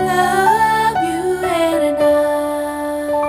Love you and I.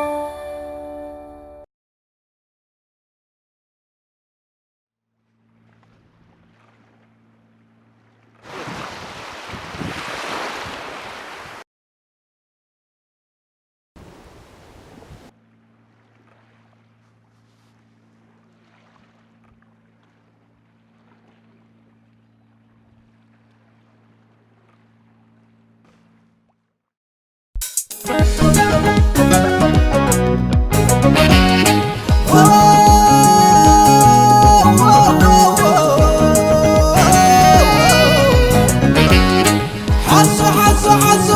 ሓዞ፣ ሓዞ፣ ሓዞ።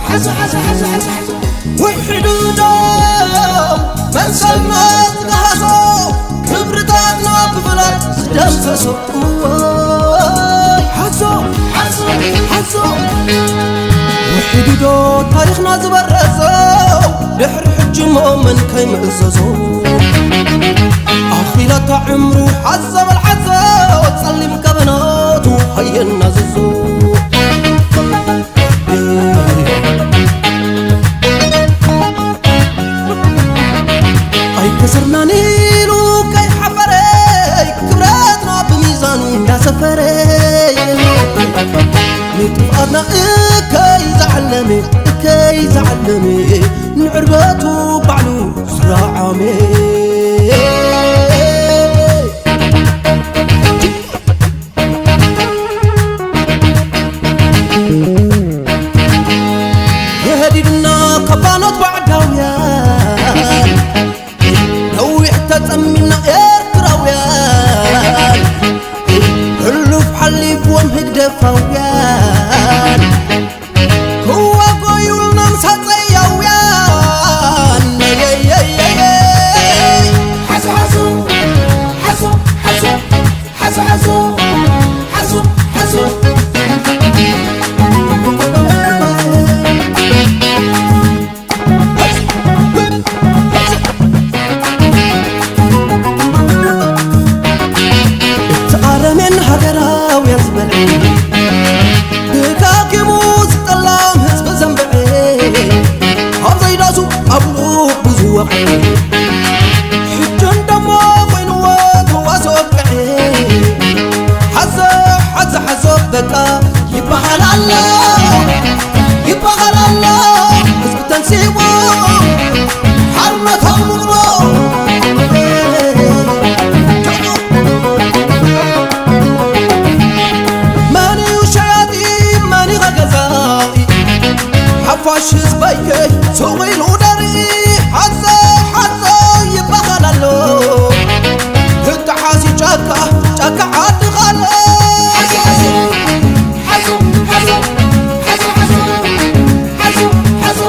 ሓዞ፣ ሓዞ፣ ሓዞ፣ ሓዞ፣ ሓዞ። ውሒዱ ዶ መሰል መትከሃሶ፣ ክብርታትና ብፍላጥ ዝደምሰሶ። እዋይ፣ ሓዞ፣ ሓዞ፣ ሓዞ። ውሒዱ ዶ ታሪኽና ዝበረዞ፣ ድሕሪ ሕጂ እሞ መን ከይምእዘዞ። ኣኺላታ ዕምሩ ሓዘ በል ሓዘ፣ ጸሊም ገበናቱ ከየናዘዞ። ኣይከሰርናን ኢሉ ከይሓፈረ፣ ክብረትና ብሚዛኑ እንዳሰፈረ፣ ንጥፍኣትና እከይ ዝዓለመ፣ እከይ ዝዓለመ፣ ንዕርበቱ ባዕሉ ዝረዓመ። የህዲድና ከባኖት ባዕዳውያን፣ ነዊሕ ተጸሚምና ኤርትራውያን፣ ሕሉፍ ሓሊፍዎም ህግደፋውያን፣ ክዋጎዩልና ምስ ሃጸያውያን። የየየየ። ሓሱ፣ ሓሱ፣ ሓሱ፣ ሓሱ። ሓዞ፣ ሓዞ፣ ሓዞ፣ ሓዞ። እቲ ኣረሜን ሃገራውያን ዝበልዐ፣ ደጋጊሙ ዝጠላም ህዝቢ ዘንብዐ፣ ኣብ ዘይዳሱ ኣብ ሩቕ ብዙ ወቕዐ። ሕጂ እንደሞ ኮይንዎ ተዋስኦ ብቅዐ። ሓዞ፣ ሓዞ፣ ሓዞ በቃ ይበሃል ኣሎ፣ ይበሃል ኣሎ። ህዝቢ ተንሲኡ ሓርነታዊ ንግቦ። መን እዩ ሸያጢ፣ መን እዩ ገዛኢ? ሓፋሽ ህዝበይከ ሱቕ ኢሉ ደርኢ፣ ሓዞ፣ ሓዞ ይበሃል ኣሎ። እተሓሲ ጫካ፣ ጫካ ዓዲ ኻሎ። ሓዞ፣ ሓዞ፣ ሓዞ፣ ሓዞ፣ ሓዞ፣ ሓዞ፣ ሓዞ፣ ሓዞ።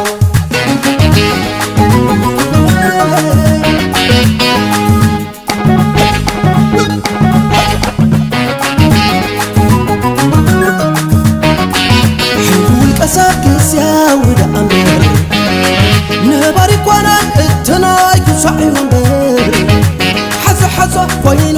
ሕልፊ ውልቀ ሰብ ግዝያዊ ደኣ እምበር፣ ነባሪ ጓና እቲ ናይ ክሳዕ እዩ እምበር። ሓዞ ሓዞ ኮይኑ